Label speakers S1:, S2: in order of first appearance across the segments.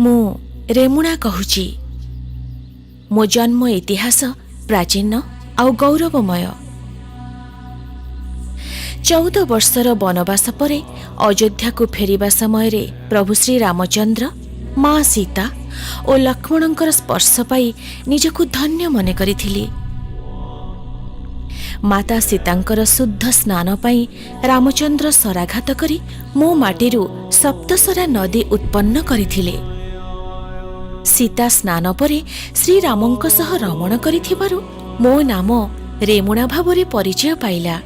S1: ମୁଁ ରେମୁଣା କହୁଛି। ମୋ ଜନ୍ମ ଇତିହାସ ପ୍ରାଚୀନ ଆଉ ଗୌରବମୟ। 14 ବର୍ଷର ବନବାସ ପରେ ଅଯୋଧ୍ୟାକୁ ଫେରିବା ସମୟରେ ପ୍ରଭୁ ଶ୍ରୀରାମଚନ୍ଦ୍ର, ମା ସୀତା ଓ ଲକ୍ଷ୍ମଣଙ୍କର ସ୍ପର୍ଶ ପାଇ ନିଜକୁ ଧନ୍ୟ ମନେ କରିଥିଲି। ମାତା ସୀତାଙ୍କର ଶୁଦ୍ଧ ସ୍ନାନ ପାଇଁ ରାମଚନ୍ଦ୍ର ଶରାଘାତ କରି ମୋ ମାଟିରୁ ସପ୍ତସରା ନଦୀ ଉତ୍ପନ୍ନ କରିଥିଲେ। ସୀତା ସ୍ନାନ ପରେ ଶ୍ରୀରାମଙ୍କ ସହ ରମଣ କରିଥିବାରୁ ମୋ ନାମ ରେମୁଣା ଭାବରେ ପରିଚୟ ପାଇଲା।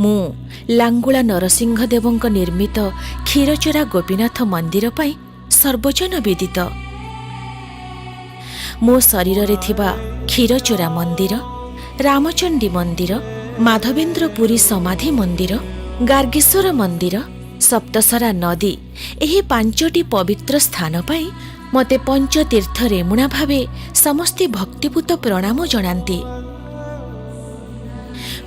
S1: ମୁଁ ଲାଙ୍ଗୁଳା ନରସିଂହ ଦେବଙ୍କ ନିର୍ମିତ କ୍ଷୀରଚୋରା ଗୋପୀନାଥ ମନ୍ଦିର ପାଇଁ ସର୍ବଜନ ବିଦିତ। ମୋ ଶରୀରରେ ଥିବା କ୍ଷୀରଚୋରା ମନ୍ଦିର, ରାମଚଣ୍ଡୀ ମନ୍ଦିର, ମାଧବେନ୍ଦ୍ରପୁରୀ ସମାଧି ମନ୍ଦିର, ଗାର୍ଗେଶ୍ୱର ମନ୍ଦିର, ସପ୍ତସରା ନଦୀ, ଏହି 5ଟି ପବିତ୍ର ସ୍ଥାନ ପାଇଁ ମୋତେ ପଞ୍ଚତୀର୍ଥ ରେମୁଣା ଭାବେ ସମସ୍ତେ ଭକ୍ତିପୂତ ପ୍ରଣାମ ଜଣାନ୍ତି।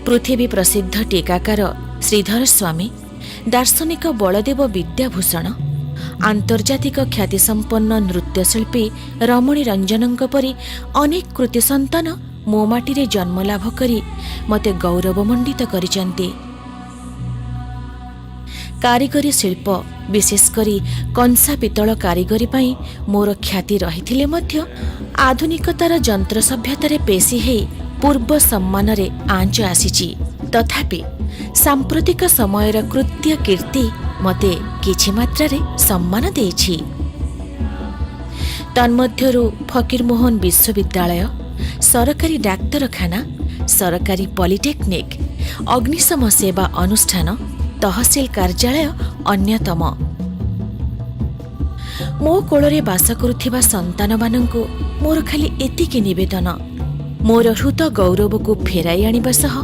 S1: ପୃଥିବୀ ପ୍ରସିଦ୍ଧ ଟୀକାକାର ଶ୍ରୀଧର ସ୍ୱାମୀ, ଦାର୍ଶନିକ ବଳଦେବ ବିଦ୍ୟାଭୂଷଣ, ଆନ୍ତର୍ଜାତିକ ଖ୍ୟାତିସମ୍ପନ୍ନ ନୃତ୍ୟଶିଳ୍ପୀ ରମଣୀ ରଞ୍ଜନଙ୍କ ପରି ଅନେକ କୃତି ସନ୍ତାନ ମୋ ମାଟିରେ ଜନ୍ମଲାଭ କରି ମୋତେ ଗୌରବମଣ୍ଡିତ କରିଛନ୍ତି। କାରିଗରୀ ଶିଳ୍ପ, ବିଶେଷ କରି କଂସା ପିତ୍ତଳ କାରିଗରୀ ପାଇଁ ମୋର ଖ୍ୟାତି ରହିଥିଲେ ମଧ୍ୟ ଆଧୁନିକତାର ଯନ୍ତ୍ର ସଭ୍ୟତାରେ ପେଶି ହେଇ ପୂର୍ବ ସମ୍ମାନରେ ଆଞ୍ଚ ଆସିଛି। ତଥାପି ସାମ୍ପ୍ରତିକ ସମୟର କୃତ୍ୟ କୀର୍ତ୍ତି ମୋତେ କିଛି ମାତ୍ରାରେ ସମ୍ମାନ ଦେଇଛି। ତନ୍ମଧ୍ୟରୁ ଫକୀରମୋହନ ବିଶ୍ୱବିଦ୍ୟାଳୟ, ସରକାରୀ ଡାକ୍ତରଖାନା, ସରକାରୀ ପଲିଟେକ୍ନିକ୍, ଅଗ୍ନିଶମ ସେବା ଅନୁଷ୍ଠାନ, ତହସିଲ କାର୍ଯ୍ୟାଳୟ ଅନ୍ୟତମ। ମୋ କୋଳରେ ବାସ କରୁଥିବା ସନ୍ତାନମାନଙ୍କୁ ମୋର ଖାଲି ଏତିକି ନିବେଦନ, ମୋର ହୃତ ଗୌରବକୁ ଫେରାଇ ଆଣିବା ସହ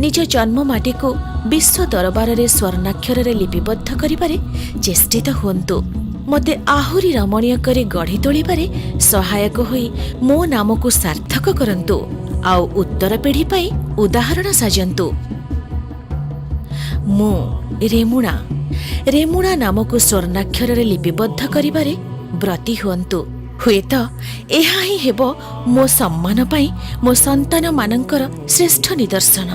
S1: ନିଜ ଜନ୍ମମାଟିକୁ ବିଶ୍ୱ ଦରବାରରେ ସ୍ୱର୍ଣ୍ଣାକ୍ଷରରେ ଲିପିବଦ୍ଧ କରିବାରେ ଚେଷ୍ଟିତ ହୁଅନ୍ତୁ। ମୋତେ ଆହୁରି ରମଣୀୟ କରି ଗଢ଼ି ତୋଳିବାରେ ସହାୟକ ହୋଇ ମୋ ନାମକୁ ସାର୍ଥକ କରନ୍ତୁ ଆଉ ଉତ୍ତର ପିଢ଼ି ପାଇଁ ଉଦାହରଣ ସାଜନ୍ତୁ। ମୁଁ ରେମୁଣା, ରେମୁଣା ନାମକୁ ସ୍ୱର୍ଣ୍ଣାକ୍ଷରରେ ଲିପିବଦ୍ଧ କରିବାରେ ବ୍ରତୀ ହୁଅନ୍ତୁ। ହୁଏତ ଏହା ହିଁ ହେବ ମୋ ସମ୍ମାନ ପାଇଁ ମୋ ସନ୍ତାନମାନଙ୍କର ଶ୍ରେଷ୍ଠ ନିଦର୍ଶନ।